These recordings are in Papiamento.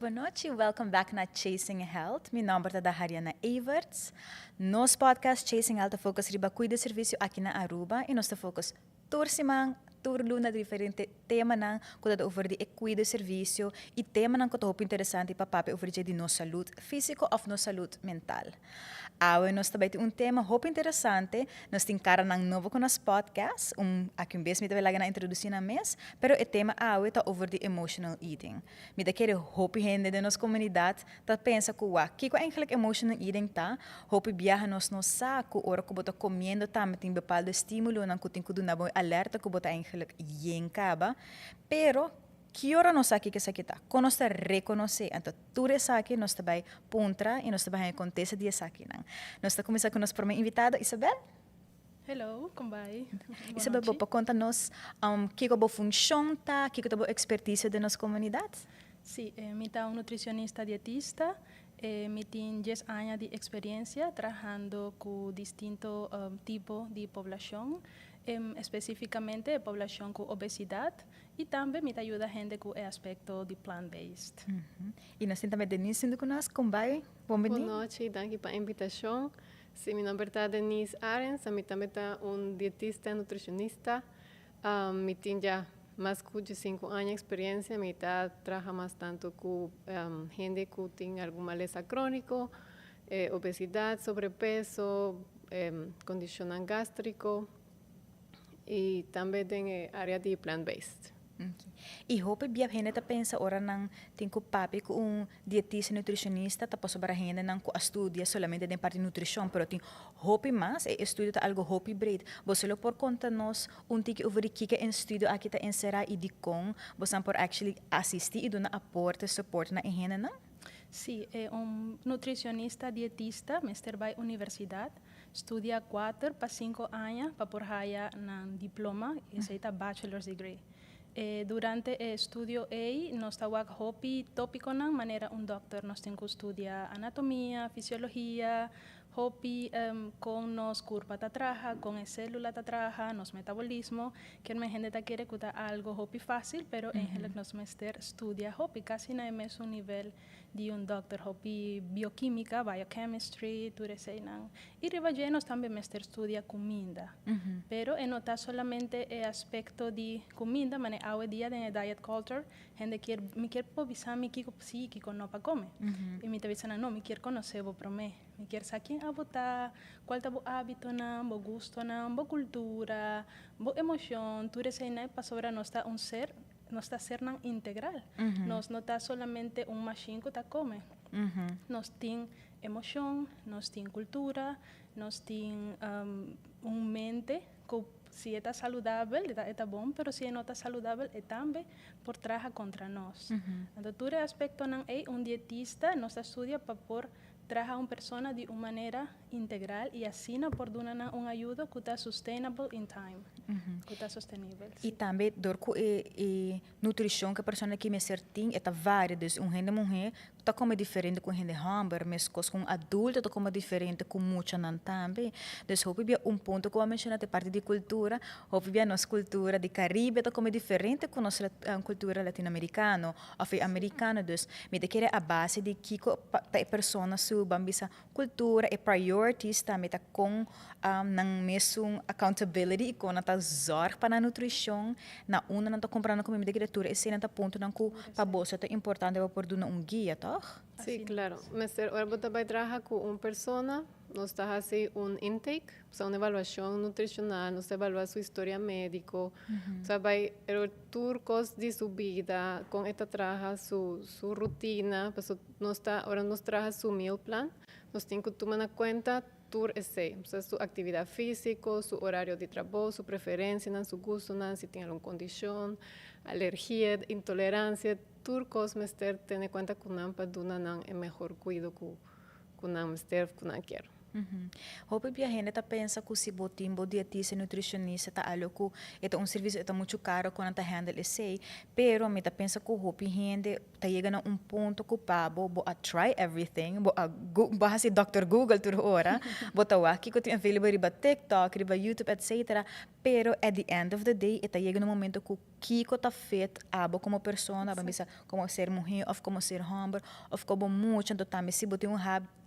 Bon nochi, welcome back na Chasing Health. Mi nomber ta Dahariana Everts. Nos podcast Chasing Health focus riba cuido servicio aki na Aruba y nos ta focus tur siman, tur luna, diferente temanan cu ta over di cuido servicio y temanan cu ta hopi interesante pa papia over di nos salud fisico of nos salud mental. Awe nos tambe tin un tema hopi interesante. Nos tin caranan nobo cu nos podcast. Aki un bes mi tambe laga nan introduci nan mes, pero e tema awe ta over di emotional eating. Mi ta kere hopi hende den nos comunidad ta pensa cu wa, kico eigenlijk emotional eating ta? Hopi biaha nos no sa cu ora cu bo ta comiendo tambe tin bepaalde estimulonan cu tin cu duna bo alerta cu bo ta eigenlijk yen caba. Pero ki ora nos sa kico esaki ta? Con nos ta reconoce? Anto, tur esaki nos ta bay puntra y nos ta bay contesta di esakinan. Nos ta cuminsa cu nos prome invitado, Isabel. Hello, con ta bay? Isabel, bo por conta nos kico bo funcion ta, kico ta bo experticio den nos comunidad? Si, mi ta un nutricionista dietista. Mi tin 10 aña di experiencia trahando cu distinto tipo di poblacion, especificamente poblacion cu obesidad y tambe mi ta yuda hende cu e aspecto di plant-based. Y nos tin tambe Denise hunto cu nos. Con ta bay? Bon Bon nochi, danki pa e invitacion. Si, mi nomber ta Denise Arens, ami tambe ta un dietista nutricionista. Mi tin ya mas cu 5 aña di experiencia, mi ta traha mas tanto cu hende cu tin algun malesa cronico, obesidad, sobrepeso, condicion gastrico y tambe den area di plant-based. Okay. Y hopi bia hende ta pensa ora nan tin cu papia cu un dietista nutricionista ta pasobra hende nan cu a studia solamente den parti nutricion, pero tin hopi mas, e estudio ta algo hopi breed. Bo lo por conta nos un tiki over di kico e estudio aki ta encera y di con bo por actually asisti y duna aporte, support na e hendenan? Si, un nutricionista dietista mester bay universidad, studia 4 pa 5 aña pa por haya un diploma, esey ta bachelor's degree. Durante e estudio ey nos ta wak hopi topiconan manera un dokter: nos tin cu studia anatomia, fisiologia, hopi con nos curpa ta traha, con e celula ta traha, nos metabolismo, kiermen hende ta kere cu ta algo hopi facil, pero eigenlijk nos mester studia hopi, casi na mesun nivel di un dokter, hopi bioquimica, biochemistry, tur eseynan. Y riba dje nos tambe mester studia cuminda. Pero e no ta solamente e aspecto di cuminda, ma awe dia den diet culture, hende kier, mi kier por bisa mi kico si, kico no pa come. Y mi ta bisa: "No, mi kier conoce bo prome. Mi kier sa ken abo ta, cual ta bo habitonan, bo gustonan, bo cultura, bo emocion, tur eseynan, pasobra nos ta un ser, nos ta sernan integral. Nos no ta solamente un machine cu ta come. Nos tin emocion, nos tin cultura, nos tin un mente cu si ta saludabel, ta bon, pero si no ta saludabel, e tambe por traha contra nos. Anto, tur aspectonan ey, un dietista nos ta studia pa por traha un persona di un manera integral y asina por duna un ayuda cu ta sustainable in time, cu ta sostenibel. Y tambe door cu e nutricion cu e persona aki mester tin, ta varia, dus un hende muhe ta come diferente cu hende homber, mescos cu un adulto ta come diferente cu muchanan tambe. Dus hopi bia un punto cu a menciona e parti di cultura, hopi bia nos cultura di Caribe ta come diferente cu nos cultura latinoamericano of americano, dus mi ta kere a base di kico ta e persona su, ban bisa, cultura e priorities tambe ta con nan mesun accountability y con ta zorg pa nan nutricion, na unda nan ta comprando comida. Mi ta kere tur esey ta puntonan cu pa bo ta importante pa por duna un guia, toch? Si, claro. Mester, ora bo ta bay traha cu un persona, nos ta haci un intake, o sea, un evaluacion nutricional, nos ta evalua su historia medico, o sea, bay tur cos di su bida, con e ta traha, su rutina, pues nos ta, ora nos traha su meal plan, nos tin cu tuma na cuenta tur esey, o sea, su actividad fisico, su horario di trabou, su preferencia, su gusto, si tin algun condicion, alergia, intolerancia, tur cos mester tene cuenta cu nan pa duna nan e mihor cuido cu nan mester, cu nan kier. Hopi bia hende ta pensa ku si bo tin bo dietista, nutricionista, ta algo ku e ta un servicio, e ta mucho caro ku nan ta handle esei, pero mi ta pensa ku hopi hende ta yega na un punto ku pa bo, bo a try everything, bo a bo a hasi Dr. Google tur ora, bo ta wak kiko tin available riba TikTok, riba YouTube, etcetera, pero at the end of the day e ta yega na un momento ku kiko ta fit abo como persona, bo bisa como ser muher of como ser homber of como mucha. Anto tambe si bo tin un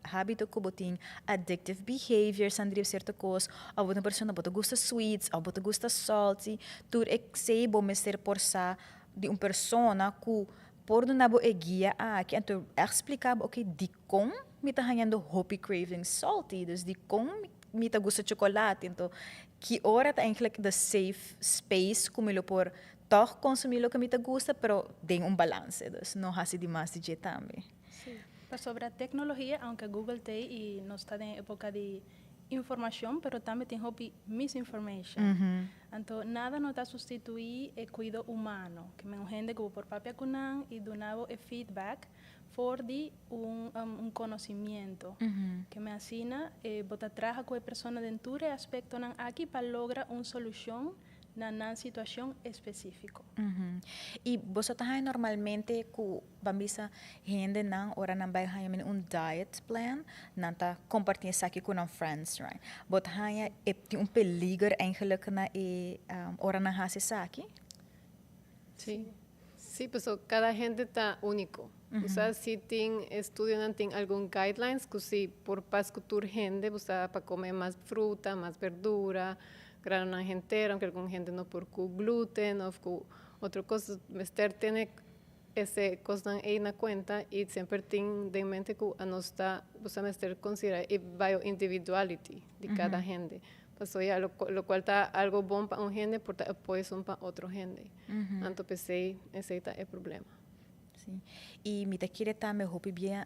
habito ku bo tin addictive behaviors san riba cierto cos, of bo ta un persona bo ta gusta sweets of bo ta gusta salty, tur esei bo mester por sa di un persona ku por duna bo e guia aki, anto echt splica bo: "Ok, dikon mi ta hañando hopi cravings salty, dus dikon mi ta gusta chocolate, anto ki ora ta eigenlijk the safe space ku mi lo por toch consumi loke mi ta gusta, pero den un balance, dus no hasi di mas di dje tambe?" Si, pasobra tecnologia, aunke Google ta y nos ta den epoca di informacion, pero tambe tin hopi misinformation. Anto, nada no ta sustitui e cuido humano, kemen un hende cu por papia cu nan y duna bo e feedback for di un conocimiento. Kemen asina, bo ta traha cu e persona den tur e aspectonan aki pa logra un solucion na nan situacion especifico. Y bo ta haña normalmente ku, ban bisa, hendenan ora nan bay haña un diet plan, nan ta comparti esaki cu nan friends, right? Bo ta haña e tin un peliger eigenlijk na e ora nan hasi esaki? Si, pues cada hende ta unico. Osea, si tin estudionan, tin algun guidelines cu si por pas cu tur hende, osea, pa come mas fruta, mas berdura, grano entero, aunke algun hende no por cu gluten of cu otro cos, mester tene e cosnan ey na cuenta y semper tin den mente cu nos ta, bo mester considera e bio-individuality di cada hende. Paso ya, lo cual ta algo bon pa un hende, por ta poison pa otro hende. Anto p'esey, esey ta e problema. Si. Y mi ta kere tambe hopi bia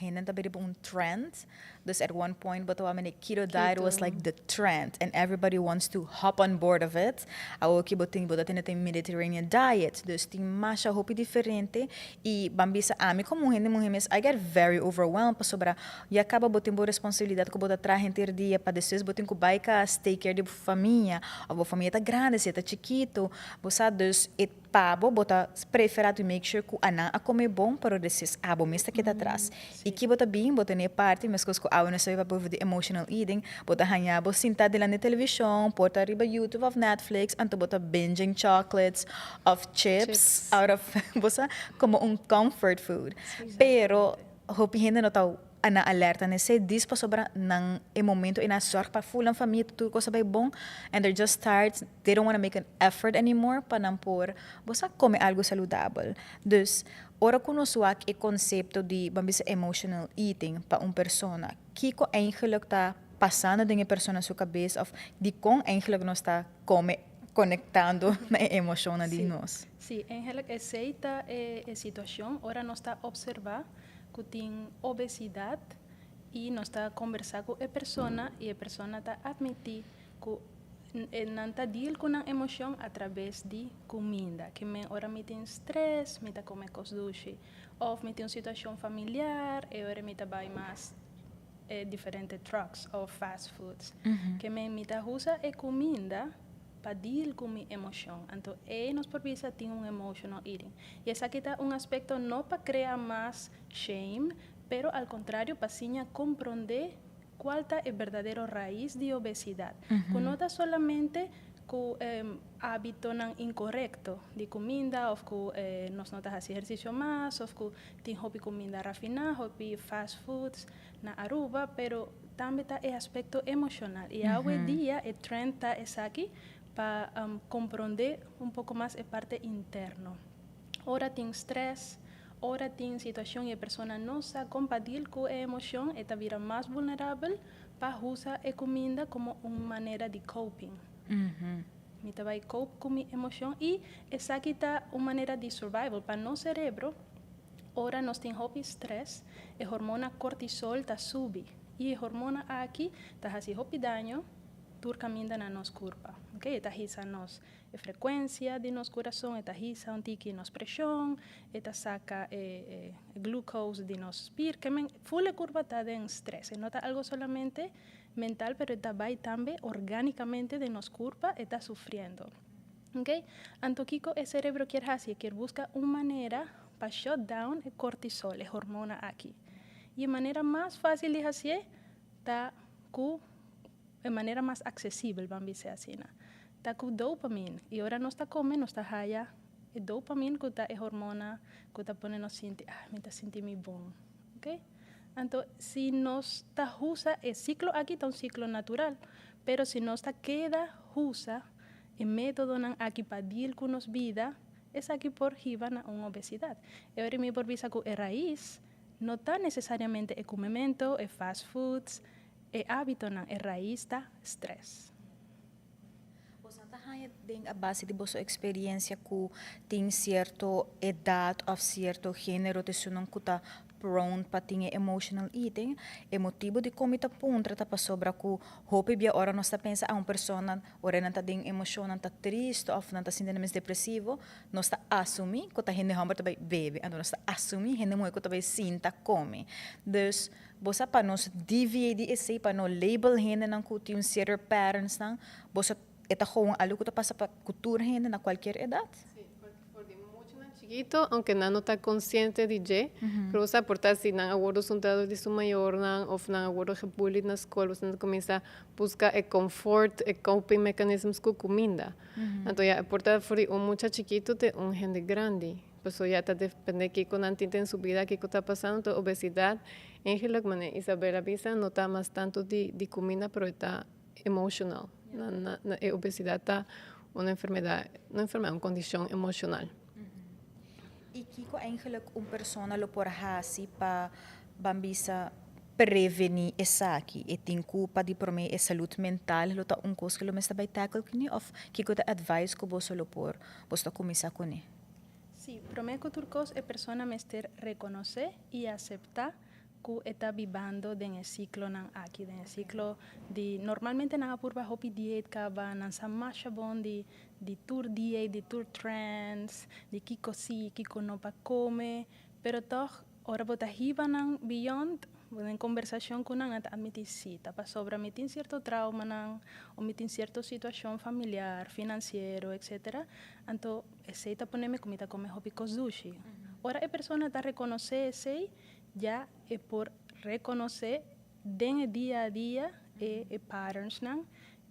hende ta bira un trend. Dus at one point, but I mean, keto diet was like the trend and everybody wants to hop on board of it. Awo cu bo tin bo tin Mediterranean diet. Dus tin masha hopi diferente y, ban bisa, ami como hende muhe mes, I get very overwhelmed pasobra ya caba bo tin bo responsabilidad cu bo ta traha henter dia pa despues bo tin cu bay cas, take care di bo famia, of bo famia ta grandi, si ta chikito, bo sa, dus e pa bo, bo ta prefera to make sure cu nan a come bon, pero despues abo mes ta keda atras. Y ki bo ta bin, bo ta ne parti, mescos cu awe nos sa pa di emotional eating, bo ta haña bo sinta dilanti di television, por ta riba YouTube of Netflix, anto bo ta binging chocolates of chips, Chips. Out of, bo sa, como un comfort food. Pero hopi hende no ta na alerta n'esey dis pasobra nan e momento e nan zorg pa full nan famia, tur cos bay bon, and they're just tired, they don't want to make an effort anymore pa nan por, bo sa, come algo saludabel. Dus ora cu nos wak e concepto di, ban bisa, emotional eating pa un persona, kiko eigenlijk ta pasando den e persona su cabes of di con eigenlijk nos ta come conectando na e emocion di nos? Si, eigenlijk esey ta e situacion. Ora nos ta observa cu tin obesidad y nos ta conversa cu e persona y e persona ta admiti cu nan ta deal cu nan emocion a traves di cuminda. Kemen ora mi tin stress, mi ta come cos dushi. Of mi tin un situacion familiar, y ora mi ta bay mas diferente trucks of fast foods. Kemen mi ta usa e cuminda pa deal cu mi emocion. Anto, e nos por bisa tin un emotional eating. Y esaki ta un aspecto no pa crea mas shame, pero al contrario, pa siña comprende cual ta e berdadero rais di obesidad. Cu no ta solamente cu habitonan incorrecto di cuminda of cu nos no ta haci ehercicio mas of cu tin hopi cuminda rafina, hopi fast foods na Aruba, pero tambe ta e aspecto emocional. Y hoy dia e trend ta esaki pa comprende un poco mas e parte interno. Ora tin stress, ora tin situacion y e persona no sa con pa deal cu e emocion, e ta bira mas vulnerabel pa usa e cuminda como un manera di coping. Mi ta bay cope cu mi emocion y esaki ta un manera di survival pa nos cerebro. Ora nos tin hopi stress, e hormona cortisol ta subi y e hormona aki ta haci hopi daño tur caminda na nos curpa. Ok, ta hisa nos frekuensia di nos kurason, ta hisa un tiki nos preshon, ta saka glucose di nos spier, ke men full kurpa ta den stress. No ta algo solamente mental, pero ta bai tambe orgánikamente den nos kurpa ta sufriendo. Ok? Anto kiko e serebro ke hasi, ke buska un manera pa shut down e cortisol, e hormona aki. I e manera mas fásil di hasi ta ku e manera mas aksesibel, ban bisa asina. Ta ku dopamine. I ora nos ta kome, nos ta haya e dopamine ku ta e hormona ku ta pone nos sinti, "Ah, mi ta sinti mi bon." Ok? Anto, si nos ta usa e siklo aki ta un siklo natural, pero si nos ta keda usa e métodonan aki pa deal ku nos bida, esaki por hiba na un obesidat. I awor mi por bisa ku e rais no ta nesesariamente e komementu, e fast foods, e hábitonan, e rais ta stress. Den a base di boso eksperensia ku tin sierto edat òf sierto género di sunan ku ta prone pa tin emotional eating, e motibu di kon mi ta puntra ta pasobra ku hopi bia ora nos ta pensa a un persona ora nan ta den emoshon, nan ta tristu òf nan ta sinti mes depresivo, nos ta asumí ku ta hende hòmber ta bai bebe, anto nos ta asumí hende muhé ku ta bai sinta kome. Dus bo sa, pa nos deviate di esei, pa no label hendenan ku tin sierto patterns nan, bo sa e ta gewoon algo ku ta pasa pa ku tur hende na kualkier edat? Si, for di muchu nan chikitu, aunke nan no ta konsiente di dje, pero bo por ta si nan a wòrdu suntá di su mayornan òf nan a wòrdu gebullied na skol, bo nan kuminsá buska e comfort, e coping mechanisms ku kuminda. Anto ya, por ta for di un mucha chikitu te un hende grandi. Paso ya ta dependé kiko nan tin den su bida, kiko ta pasando. Anto obesidat, eigenlijk, manera Isabel a bisa, no ta mas tantu di kuminda, pero ta emotional. Na e obesidat ta un enfermedat, no enfermedat, un kondishon emoshonal. I kiko eigenlijk un persona lo por hasi pa, ban bisa, prevení esaki? E tin ku pa di promé e salú mental lo ta un kos ku lo mester bai tackle kuné, òf kiko ta advice ku boso lo por boso ta kuminsá kuné? Si, promé ku tur kos e persona mester rekonosé i aseptá ku e ta bibando den e siklonan aki, den e siklo di normalmente nan a purba hopi diet kaba, nan sa masha bon di tur diet, di tur trends, di kiko si, kiko no pa kome, pero toch ora bo ta hiba nan beyond, den kombersashon ku nan, nan ta admití si, ta pasobra mi tin sierto traumanan, òf mi tin sierto situashon familiar, finansiero, etcétera. Anto, esei ta pone mi ku mi ta kome hopi kos dushi. Ora e persona ta rekonosé esei, ya e por rekonosé den e dia a dia e patterns nan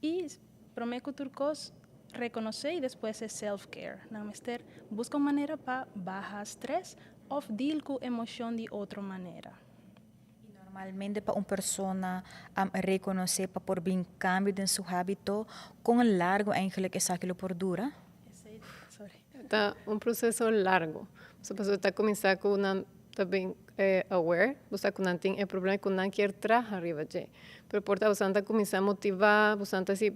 i promé ku tur kos rekonosé i despues e self-care. Nan mester buska un manera pa baha stress òf deal ku emoshon di otro manera. I normalmente pa un persona rekonosé pa por bin kambio den su hábito, kon largu eigenlijk esaki lo por dura? Sorry. Ta un proseso largu. So, pasobra ta kuminsá ku nan ta bin aware, bo sa ku nan tin e problema ku nan ke traha riba dje. Pero por ta bo ta kuminsá motivá, bo ta si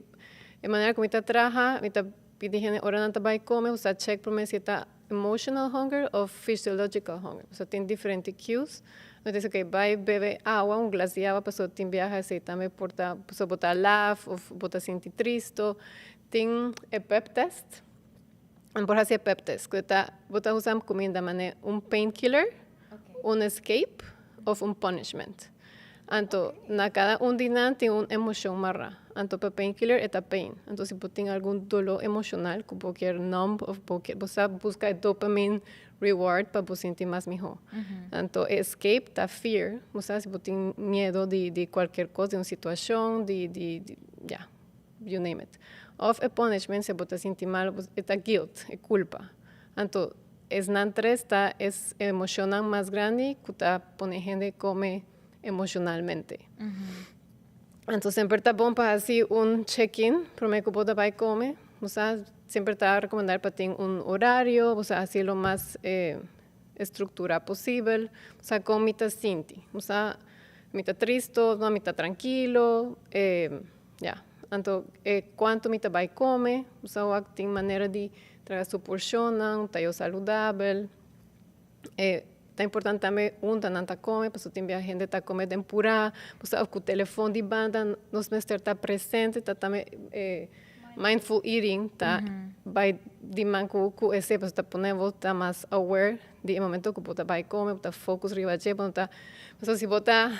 e manera ku mi ta traha, mi ta pidi hende ora nan ta bai kome, bo check promé si ta emotional hunger òf physiological hunger. So tin diferente cues. Anto, okay, bai bebe awa, un glas di awa, paso tin biaha esei tambe por ta, so bo ta laf òf bo ta sinti tristu. Tin e pep test. Por hasi e pep test, ku ta bo ta usa kuminda manera un painkiller, un escape òf un punishment. Anto, na kada un di nan tin un emoshon mará. Anto, pa painkiller e ta pain. Anto, si bo tin algun doló emoshonal, ku bo ke numb òf bo ke, bo sa buska dopamine reward pa bo sinti mas mihó. Anto, escape ta fear. Bo sa si bo tin miedu di kualke kos, di un situashon, di yeah, you name it. Òf e punishment, si bo ta sinti malu, ta guilt, e kulpa. Anto, esnan tres ta e emoshonnan mas grandi ku ta pone hende kome emoshonalmente. Anto, semper ta bon pa hasi un check-in, promé ku bo ta bai kome. Bo sa, semper ta rekomendá pa tin un orario, bo sa hasi lo mas strukturá posibel. Bo sa kon mi ta sinti. Bo sa, mi ta tristu, no, mi ta trankil, yeah. Anto, kuantu mi ta bai kome, bo sa tin manera di traha su porshonnan, ta saludabel. Ta importante tambe unda nan ta kome, pasobra tin biaha hende ta kome den purá, bo sa ku telefòn di banda, nos mester ta presente, ta tambe. Mindful eating ta bai di man ku esei, pasobra ta pone bo ta mas aware di e momento ku bo ta bai kome, bo ta focus riba dje, bo no ta, pasobra si bo ta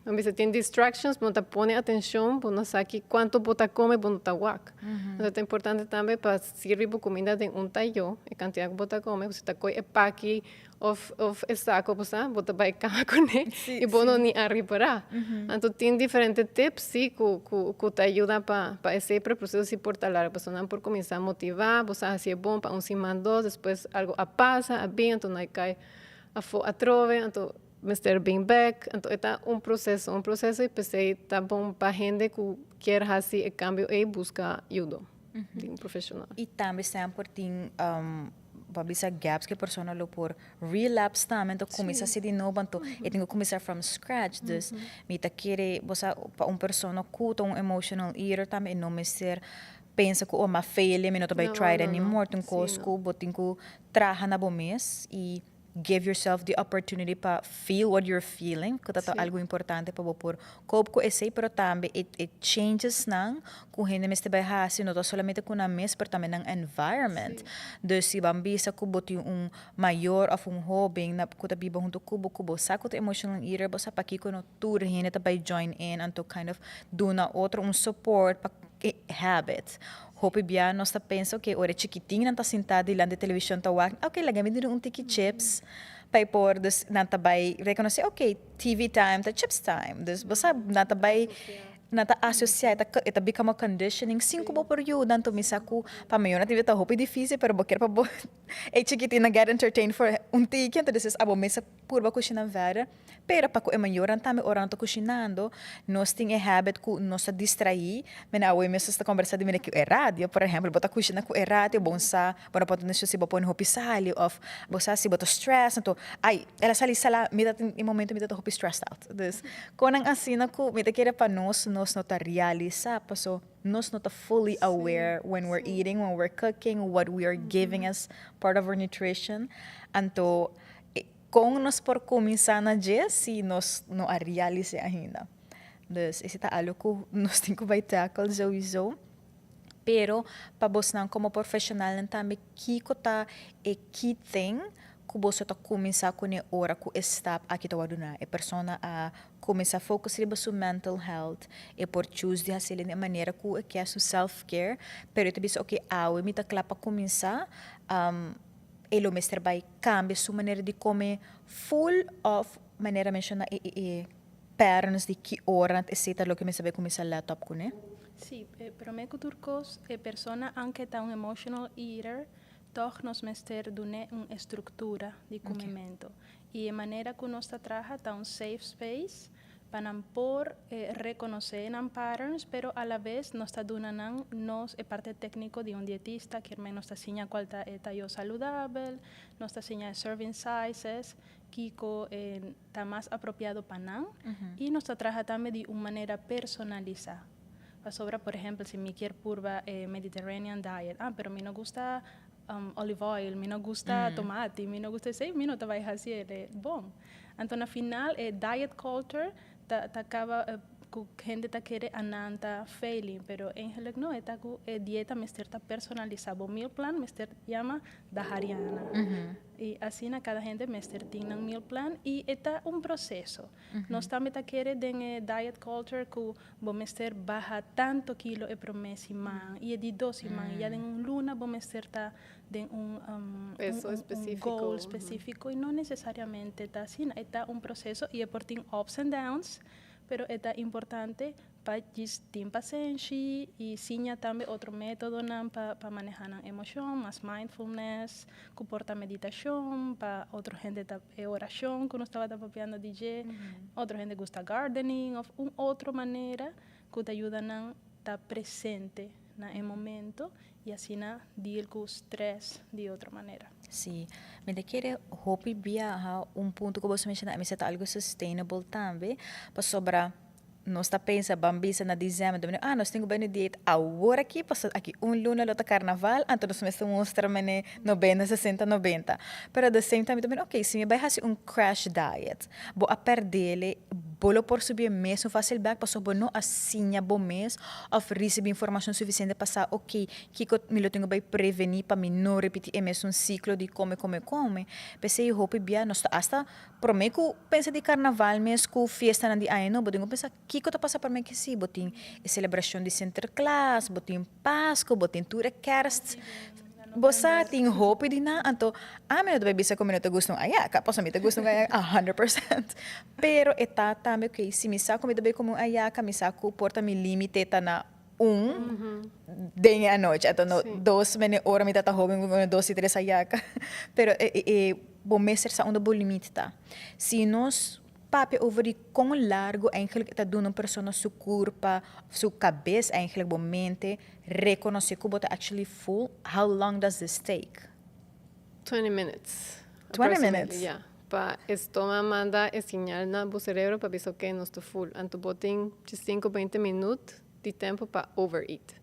bo bisa tin distractions, bo no ta pone atencion, bo no sa ki cuanto bo ta come, bo no ta wak. Entonces ta importante tambe pa sirbi bo cuminda den un tayo, e cantidad cu bo ta come, si ta coy e paki of e saco bo sa, bo ta bay cama cune y bo no ni a ripara. Anto tin diferente tips si cu ta yuda pa esey, pero e proceso si por ta largo, pasobra nan por cuminsa motiva, bo sa haci e bon pa un siman dos, despues algo a pasa, a bin, anto nan a cay afo atrobe, anto mester bin bek, anto e ta un proceso, un proceso y p'esey ta bon pa hende cu kier haci e cambio ey busca yudo di un profesional. Y tambe semper tin bo a bisa gaps cu e persona lo por relapse tambe, anto cuminsa haci di nobo, anto e tin cu cuminsa from scratch, dus mi ta kere bo sa pa un persona cu ta un emotional eater tambe e no mester pensa cu oh m'a fail mi no ta bay try it anymore, tin cos cu bo tin cu traha na bo mes y give yourself the opportunity pa feel what you're feeling, ku ta algu importante pa bo por cope ku esei, pero tambe e changes nan ku hende mester bai hasi no ta solamente ku nan mes, pero tambe nan environment. Dus si ban bisa ku bo tin un mayor òf un hóben na ku ta biba huntu ku bo, ku bo sa ku ta emotional eater, bo sa pakiko no tur hende ta bai join in anto kind of duna otro un support pa e habit. Hopi bia nos ta pensa ok ora e chikitin nan ta sinta dilanti di televishon ta wak ok laga mi duna un tiki chips pa e por dus nan ta bai rekonosé ok TV time ta chips time dus bo sa nan ta bai nan ta asosia e ta become a conditioning sin ku bo por yuda anto mi sa ku pa mayornan ta hopi dificil pero bo kier pa bo e chikitin nan get entertained for un tiki anto despues abo mes a purba kushina verder. Pero pa ku e mayornan tambe ora nan ta kushinando, nos tin e habit ku nos ta distraí. Mene awe mes nos ta kombersá di mira ku e radio, por ehèmpel, bo ta kushina ku e radio, bo sa, bo no por tende si bo pone hopi sali òf bo sa si bo ta stress, anto ai, el a sali salá, mi ta tin e momento mi ta hopi stressed out. Dus, konan asina ku mi ta kere pa nos, nos no ta realisá paso nos no ta fully aware when we're eating, when we're cooking, what we are giving as part of our nutrition. Anto, Kon nos por kuminsá na dje si nos no a realis'é ainda? Dus esei ta algu ku nos tin ku bai tackle souiso. Pero pa bosnan komo profeshonalnan tambe kiko ta e key thing ku boso ta kuminsá kuné ora ku e stap aki ta wòrdu duna? E persona a kuminsá focus riba su mental health, e por choose di hasiel den e manera ku e ke su self care, pero e ta bisa oke awe mi ta kla pa kuminsá. E lo mester bai cambia su manera di come full of manera menciona e e patterns di ki ora etcetera loke mester bai cuminsa let up cune? Sí, prome cu tur cos e persona aunke ta un emotional eater toch nos mester dun'e un estructura di comemento y e manera cu nos ta traha ta un safe space pa nan por reconoce nan patterns, pero a la vez nos ta duna nan nos e parte tecnico di un dietista, kiermen nos ta siña cual ta e tayo saludabel, nos ta siña e serving sizes, kico ta mas apropiado pa nan, y nos ta traha tambe di un manera personalisa. Pasobra, por ehempel, si mi kier purba e Mediterranean diet, ah, pero mi no gusta olive oil, mi no gusta tomati, mi no gusta esey, mi no ta bay haci e bon. Anto na final e diet culture ta caba cu hende ta kere anan ta failing, pero eigenlijk no, e ta cu e dieta mester ta personalisa, bo meal plan mester yama Dahariana. Y asina cada hende mester tin nan meal plan y e ta un proceso. Nos tambe ta kere den e diet culture cu bo mester baha tanto kilo e prome siman y e di dos siman y ya den un luna bo mester ta den un Peso específico. Goal específico y no necesariamente ta asina. E ta un proceso y e por tin ups and downs, pero e ta importante pa djis tin pasenshi y siña tambe otro metodonan pa maneha nan emocion, mas mindfulness, cu por ta meditacion, pa otro hende ta e oracion cu nos tabata papiando di dje, otro hende gusta gardening of un otro manera cu ta yuda nan ta presente na e momento y asina deal cu stress di otro manera. Sí, mi ta kere hopi biaha un punto cu bo a menciona, mi sa ta algo sustainable tambe, pasobra. Nos ta pensa ban bisa na december, ta ah, nos tin cu bay na dieet awor aki, pasobra aki un luna lo ta Carnaval, anto nos mester mustra mene 90, 60, 90. Pero at the same time mi ta bini, ok, si mi bay haci un crash diet, bo a perdele, bo lo por subi e mesun facil bek, pasobra bo no a siña bo mes of ricibi informacion suficiente pa sa, ok, kico mi lo tin cu bay preveni pa mi no ripiti e mesun ciclo di come, come, come. P'esey hopi bia nos ta hasta Promé ku pensa di karnaval mes ku fiestanan di aña nobo, bo tin ku pensa kiko ta pasa promé ke si. Bo tin e selebrashon di Sinterklaas, bo tin Pasku, bo tin tur e kèrst. Bo sa tin hopi di nan, anto ami no ta bai bisa ku mi no ta gusta un ayaka, pasobra mi ta gusta un ayaka a hundred percent. Pero e ta tambe oke, si mi sa ku mi ta bai kome un ayaka, mi sa ku por ta mi límite ta na un den e anochi. Anto no dos mene ora mi ta hoben ku dos i tres ayaka. Pero e bo mester sa unda bo limit ta. Si nos papia over di kon largu eigenlijk e ta duna un persona su kurpa, su kabes eigenlijk, bo mente, rekonosé ku bo ta actually full, how long does this take? 20 minutes. 20 minutes? Yeah. Pa e stoma manda e señal na bo cerebro pa bisa ok, nos ta full. Anto bo tin 5, 20 minuut di tempo pa overeat.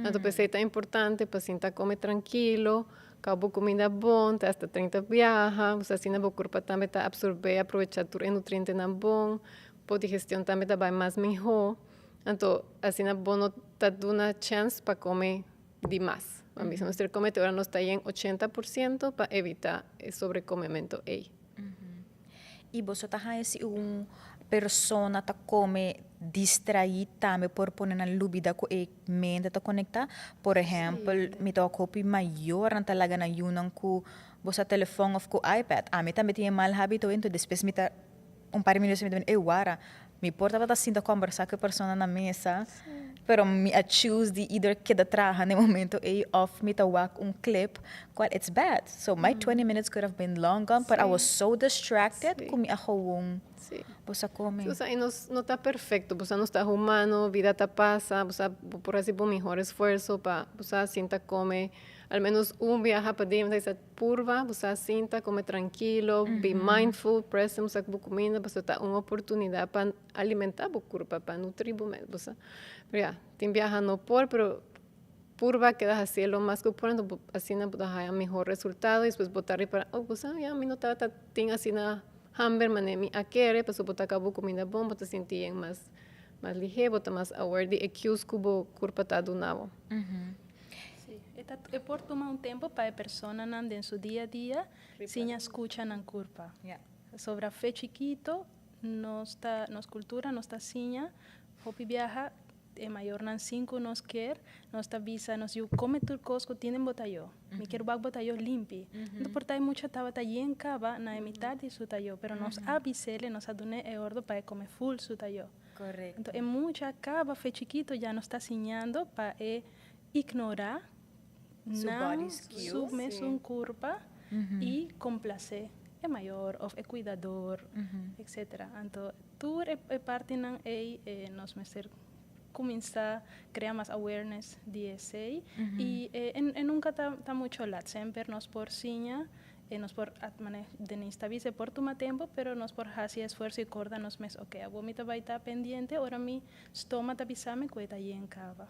Anto p'esei ta importante pa sinta come trankilo, kau bo kuminda bon, te hasta 30 biaha, bo sa asina bo kurpa tambe ta absorbe, aprovecha tur e nutrientenan bon, bo digestion tambe ta bai mas mihó. Anto asina bo no ta duna chèns pa come di mas. Bo bisa nos ter come te ora nos ta yen 80% pa evita e sobrekomemento ei. I boso ta haña si un persona ta come distraí tambe por pone nan lubida cu e mente ta conecta? Por ehempel, mi ta wak hopi mayornan ta laga nan yunan cu bo sa telefon of cu iPad. Ami tambe tin e mal habito ento despues mi ta un par di minuto mi ta bini, ey wara, mi por tabata sinta combersa cu e persona na mesa, pero mi a choose di either keda traha na e momento ey of mi ta wak un clip cual it's bad. So my 20 minutes could have been long gone, but I was so distracted cu mi a gewoon bo sa come. Sí, osea, y nos no ta perfecto, bo sa nos ta humano, vida ta pasa, bo sa bo por haci bo mihor esfuerzo pa bo sa sinta come al menos un biaha pa dia, mi ta bisa purba, bo sa sinta come trankilo, be mindful, present, bo sa cu bo cuminda pasobra ta un oportunidad pa alimenta bo curpa, pa nutri bo mes, bo sa. Pero ya, tin biaha no por, pero purba keda haci lo mas cu por, anto bo asina bo ta haya mihor resultado y despues bo ta ripara, oh bo sa ya mi no tabata tin asina hamber manera mi a kere, pasobra bo ta caba bo cuminda bon, bo ta sinti yen mas mas lihe, bo ta mas aware di e cues cu bo curpa ta duna bo. Sí, e ta e por tuma un tempo pa e personanan den su dia a dia siña scucha nan curpa. Sobra fe chikito nos ta nos cultura nos ta siña hopi biaha e mayornan sin cu nos kier nos ta bisa nos yu come tur cos cu tin den bo tayo. Mi kier wak bo tayo limpi. No por ta e mucha tabata yen caba na e mitad di su tayo pero nos a bisele nos a dune e ordo pa e come full su tayo. Anto e mucha caba fe chikito ya nos ta siñando pa e ignorá nan su mesun kurpa i komplasé e mayor òf e kuidador, etcetera. Anto tur e partinan ei nos mester kuminsá krea mas awareness di esei i e nunka ta mucho lat. Semper nos por siña, nos por Denise ta bisa e por tuma tempu pero nos por hasi esfuerso i korda nos mes, oke, awor mi ta bai ta pendiente ora mi stoma ta bisa mi ku e ta yen kaba.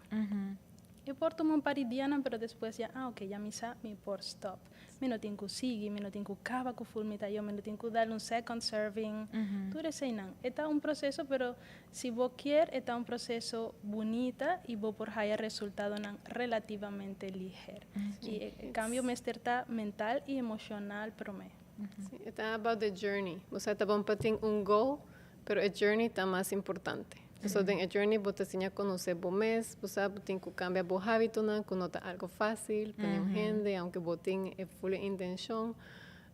E por tuma un par di dianan pero despues ya, ah ok, ya mi sa, mi por stop. Mi no tin ku sigui, mi no tin ku kaba ku ful mi tayo, mi no tin ku dal un second serving. Tur eseinan. E ta un proseso pero si bo kier e ta un proseso bunita y bo por haya resultadonan relativamente liher. Y e cambio mester ta mental y emocional prome. Si, e ta about the journey. Bo sa ta bon pa tin un goal, pero e journey ta mas importante. Pasobra den e journey bo ta siña conoce bo mes, bo sa bo tin cu cambia bo habitonan cu no ta algo facil pa niun hende, aunke bo tin e full intencion.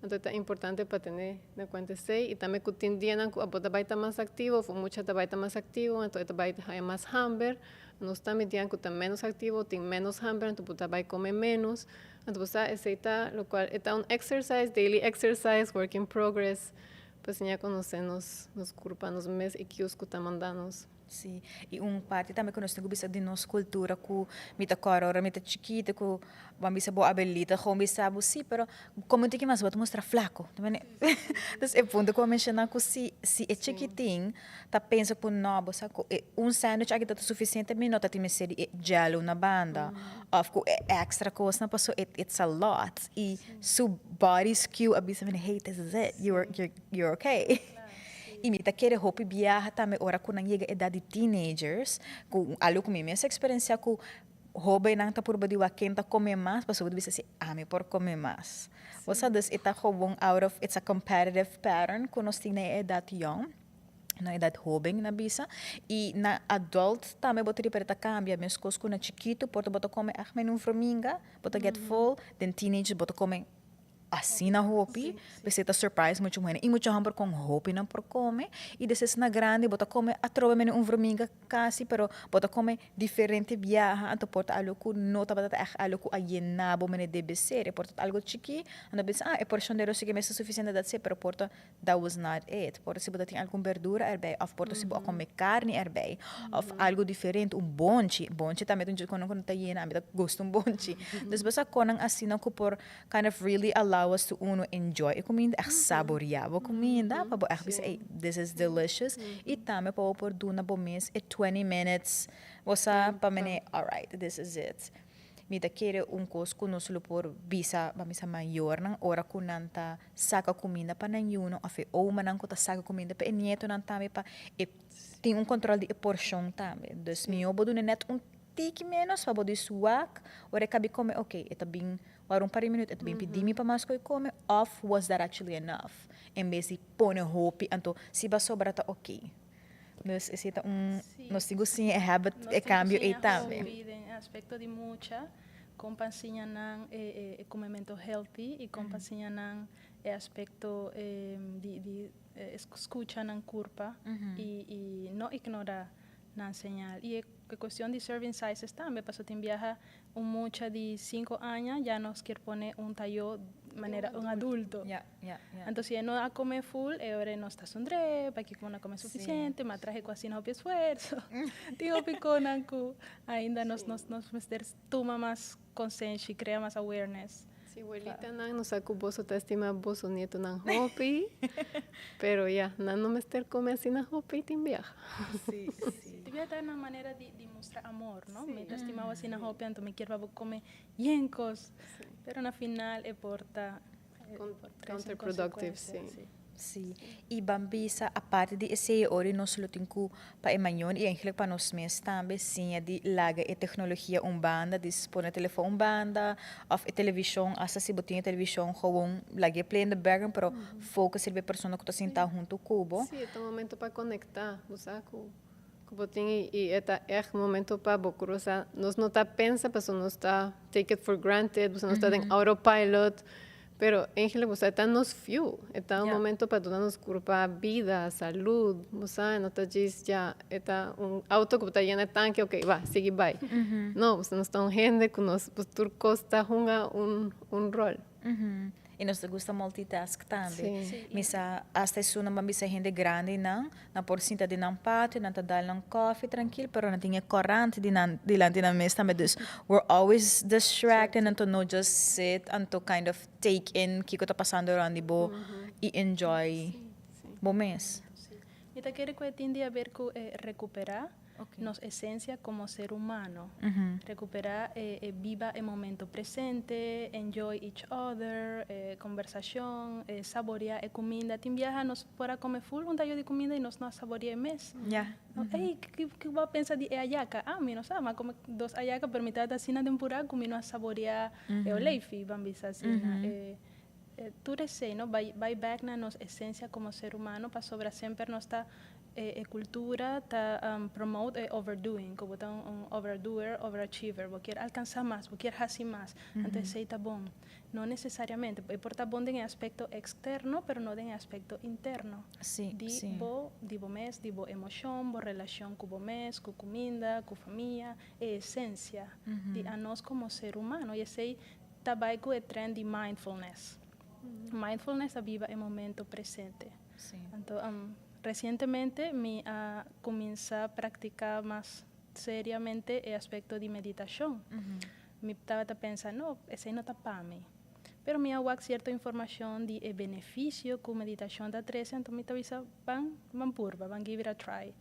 Anto ta importante pa tene na cuenta esey y tambe cu tin dianan cu abo ta bay ta mas activo of un mucha ta bay ta mas activo, anto e ta bay haya mas hamber. Nos tambe dianan cu ta menos activo tin menos hamber, anto bo ta bay come menos. Anto bo sa esey ta locual e ta un exercise, daily exercise, work in progress. Pa siña conoce nos nos curpa, nos mes y cues cu ta manda nos. Sí, i un parti tambe ku nos tin ku bisa di nos kultura ku mi ta kòrda ora mi ta chikito ku bo a bisa bo abelita gewoon bisa bo sí, pero komo tin ki mas bo ta mustra flako. Dus e punto ku bo a menshoná ku si si e chikitin ta pensa ku no bo sa ku e un sandwich aki ta sufisiente mi no ta tin mester di e jello na banda òf ku e extra kosnan pasobra it's a lot i su body's cue a bisa mi hey, this is it, you're okay. I mi ta kere hopi biaha tambe ora ku nan yega edat di teenagers, ku algu ku mi mes a eksperensiá ku hóbennan ta purba di wak ken ta kome mas, pasobra bo ta bisa si ami por kome mas. Bo sa, dus e ta gewoon out of, it's a competitive pattern ku nos tin na e edat yòn, na edat hóben na bisa. I na adult tambe bo ta ripará ta kambia, meskos ku na chikitu por ta bo ta kome ègt mene un vruminga, bo ta get full, den teenagers bo ta kome asina hopi, p'esei ta surprise muchu muhé i muchu hòmber kon hopi nan por kome i despues na grandi bo ta kome atrobe mene un vruminga kasi pero bo ta kome diferente biaha anto por ta algu ku no tabata ta ègt algu ku a yena bo mene debe ser e por ta algu chikí anto bo bisa ah e porshon de rosiki mes ta sufisiente that's it pero por ta that was not it por ta si bo ta tin algun berdura erbij òf por ta si bo a kome karni erbij òf algu diferente un bonchi, bonchi tambe ta un dje ku no ta yena ami ta gusta un bonchi dus bo sa konan asina ku por kind of really allow us to uno enjoy e kuminda ègt saboreá bo kuminda pa bo ègt bisa ey this is delicious i tambe pa bo por duna bo mes e 20 minutes bo sa pa mene alright this is it. Mi ta kere un kos ku nos lo por bisa pa misa mayornan ora ku nan ta saka kuminda pa nan yunan òf e omanan ku ta saka kuminda pa e nietonan tambe pa e tin un kòntròl di e porshon tambe. Dus mihó bo duna nèt un tiki ménos pa bo di suak ora e kabi kome oke e ta bin ora un par di minüt e ta bin pidi mi pa mas ku e kome òf was that actually enough en bes di pone hopi anto si bo a sobra ta oke. Dus esei ta un, nos tin ku siña e habit, e kambio ei tambe. Nos tin ku siña hopi den e aspekto di mucha, kon pa siña nan e komemento healthy i kon pa siña nan e aspekto di di skucha nan kurpa i no ignorá nan señal. I e kuestion di serving sizes tambe, pasobra tin biaha un mucha di sinku aña ya nos kier pone un tayó manera un adulto. Anto si e no a come full e ora e no sta sondré, pakico no a come suficiente, ma trahe cu asina hopi esfuerzo. Tin hopi conan cu ainda nos nos nos mester tuma mas consenshi, crea mas awareness. Si welitanan no sa cu boso ta estima boso nietonan hopi, pero ya, nan no mester come asina hopi tin biaha. Si, si. Tin biaha ta nan manera di di mustra amor, no? Mi ta stima bo asina hopi anto mi kier pa bo come yen cos, pero na final e por ta Counterproductive, si. Sí. I ban bisa aparte di esei ora nos lo tin ku pa e mañon i eigenlijk pa nos mes tambe siña di laga e teknologia un banda, dis pone e telefon un banda òf e televishon, asta si bo tin e televishon gewoon lag'é play in the background pero focus riba e persona ku ta sintá huntu ku bo. Sí, e ta un momento pa konektá, bo sa ku ku bo tin i e ta ègt momento pa bo krusa. Nos no ta pensa pasobra nos ta take it for granted, pasobra nos ta den autopilot, pero eigenlijk bo sa e ta nos fuel, e ta un momento pa duna nos kurpa bida, salud, bo sa, no ta djis ya e ta un auto ku bo ta yena e tanke, ok ba, sigui bai. No, nos ta un hende ku nos tur kos ta hunga un rol. I nos ta gusta multitask tambe. Mi sa asta esunnan ban bisa hende grandinan, nan por sinta den nan patio, nan ta dal nan koffie trankil, pero nan tin e korant di nan dilanti nan mes tambe. Dus we're always distracted anto no just sit anto kind of take in kiko ta pasando rond di bo i enjoy bo mes. Mi ta kere ku e tin di haber ku e rekuperá nos esencia como ser humano. Recupera e biba e momento presente, enjoy each other, e conversacion, e saborea e cuminda. Tin biaha nos por a come full un tayo di cuminda y nos no a saborea e mes. Ey, ki bo a pensa di e ayaca? Ah, mi no sa, mi a come dos ayaca pero mi tabata asina den pura cu mi no a saborea e oleifi, ban bisa asina. Tur esey, no? Bay, bay back na nos esencia como ser humano pasobra semper nos ta E cultura ta promote e overdoing, cu bo ta un overdoer, overachiever, bo kier alcansa mas, bo kier haci mas, anto esey ta bon. No necesariamente, e por ta bon den e aspecto externo, pero no den e aspecto interno di bo, di bo mes, di bo emocion, bo relacion cu bo mes, cu cuminda, cu famia, e esencia di anos como ser humano y esey ta bay cu e trend di mindfulness. Mindfulness ta biba e momento presente. Anto. Recientemente mi a cuminsa practica mas seriamente e aspecto di meditacion. Mi tabata pensa, "No, esey no ta pa mi." Pero mi a wak cierto informacion di e beneficio cu meditacion ta trece, anto mi ta bisa, "Ban, ban purba, ban give it a try."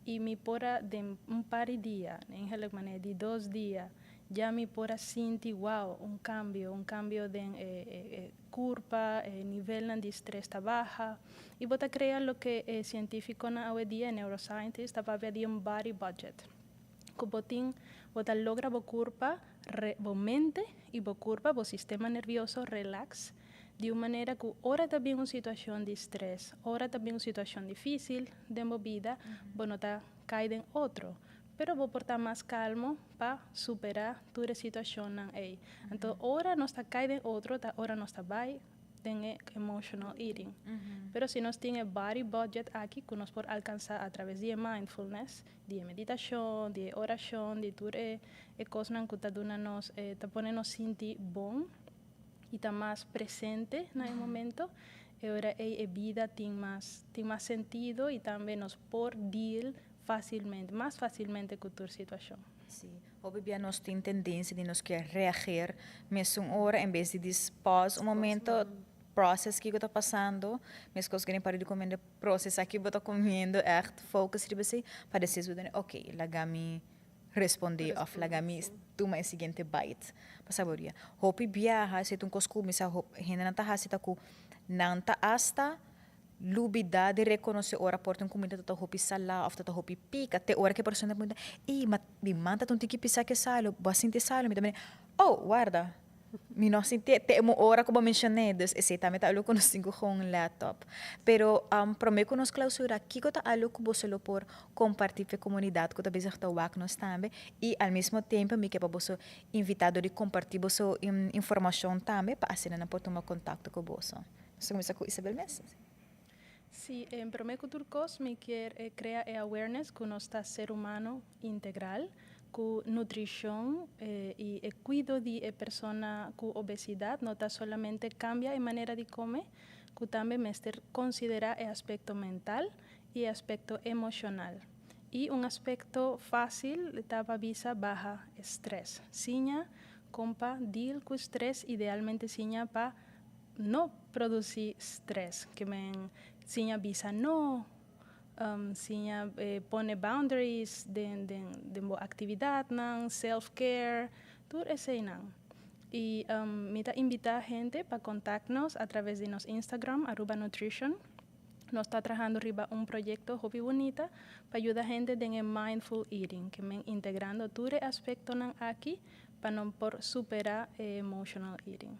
Y mi por a den un par di dia, eigenlijk manera di 2 dia, ya mi por a sinti, wow, un cambio den e curpa, e nivel di stress ta baha. Y bo ta crea loke e cientificonan awendia, neuroscientist, ta papia di un body budget. Cu bo tin, bo ta logra bo curpa, bo mente y bo curpa, bo sistema nervioso relax di un manera cu ora ta bin un situacion di stress, ora ta bin un situacion dificil den bo bida, bo no ta cay den otro, pero bo por ta mas calmo pa supera tur e situacionnan ey. Anto, ora nos ta cay den otro, ta ora nos ta bay den emotional eating. Pero si nos tin e body budget aki, cu nos por alcansa a traves di mindfulness, di meditacion, di oracion, di tur e cosnan cu ta duna nos, ta pone nos sinti bon y ta mas presente na e momento, e ora e bida tin mas sentido y tambe nos por deal facilmente, mas facilmente cu tur situacion. Si. Hopi bia nos tin tendencia di nos kier reagir mesun ora en bes di pause un momento, process kico ta pasando, mescos cu para di come, process kico bo ta comiendo, echt focus riba esey, pa despues bo "Ok, laga mi responde" of "Laga mi tuma e siguiente bite pa saborea." Hopi biaha, esey ta un cos cu mi sa hende nan ta hasi, ta cu nan ta hasta lubida di reconoce ora por ta un cuminda ta hopi sala of ta hopi pica, te ora cu e persona ta puntra, "Ey, ma mi man ta un tiki pisa cu salo, bo a sinti salo?" Mi ta "Oh, warda, mi no sinti te e ora cu bo menciona." Dus esey tambe ta algo cu nos tin cu gewoon let op. Pero prome cu nos clausura, kico ta algo cu bo lo por comparti cu e comunidad cu ta bezig ta wak nos tambe? Y al mesmo tempo mi kier pa bo invita di comparti bo informacion tambe pa asina nan por tuma contacto cu bo. Nos cuminsa cu Isabel mes. Si, en prome cu tur cos, mi kier crea e awareness cu nos ta ser humano integral, cu nutricion y e cuido di e persona cu obesidad no ta solamente cambia e manera di come, cu tambe mester considera e aspecto mental y e aspecto emocional. Y un aspecto facil ta pa bisa baha stress. Siña con pa deal cu stress, idealmente siña pa no produci stress, kiermen siña bisa no, siña pone boundaries den bo actividadnan, self-care, tur eseynan. Y mi ta invita hende pa contact nos a traves di nos Instagram, @Nutrition. Nos ta trahando riba un proyecto hopi bunita pa yuda hende den mindful eating, kiermen integrando tur e aspectonan aki pa nan por supera emotional eating.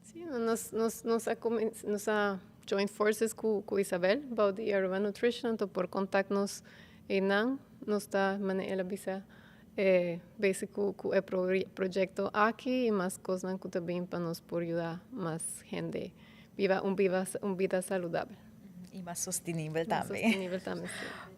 Si, nos a join forces cu Isabel, bou di @Nutrition, anto por contact nos eynan, nos ta manera el a bisa, basic cu e proyecto aki y mas cosnan cu tambe pa nos por yuda mas hende biba un bida saludabel. Y mas sostenibel tambe. Sostenibel tambe, si.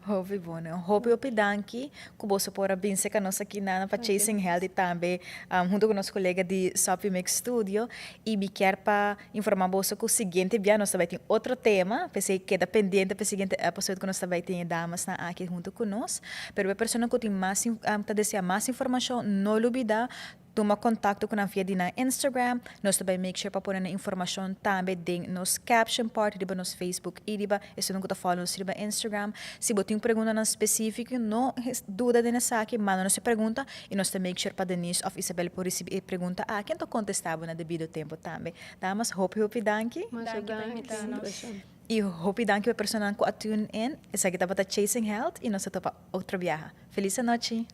Hopi bon. Hopi hopi danki cu bo por a bin cu nos aki na pa Chasing Healthy tambe, hunto cu nos colega di Soppy Mix Studio, y mi kier pa informa bo cu siguiente dia nos tambe tin otro tema, pesey keda pendiente pa e siguiente episode cu nos tambe tin damas nan aki hunto cu nos. Pero e persona cu tin mas ta desea mas informacion, no lubida tuma contacto cu nan via di nan Instagram. Nos tambe make sure pa pone e informacion tambe den nos caption part riba nos Facebook y riba esun cu ta follow nos riba Instagram. Si bo tin preguntanan specifico, no duda den esaki, manda nos pregunta y nos ta make sure pa Denise of Isabel por ricibi e pregunta aki y contesta na debido tempo tambe. Damas, hopi hopi danki. Masha Danki pa danki. invita nos. Y hopi danki pa personanan cu a tune in. Esaki tabata Chasing Health y nos ta topa otro biaha. Feliz nochi.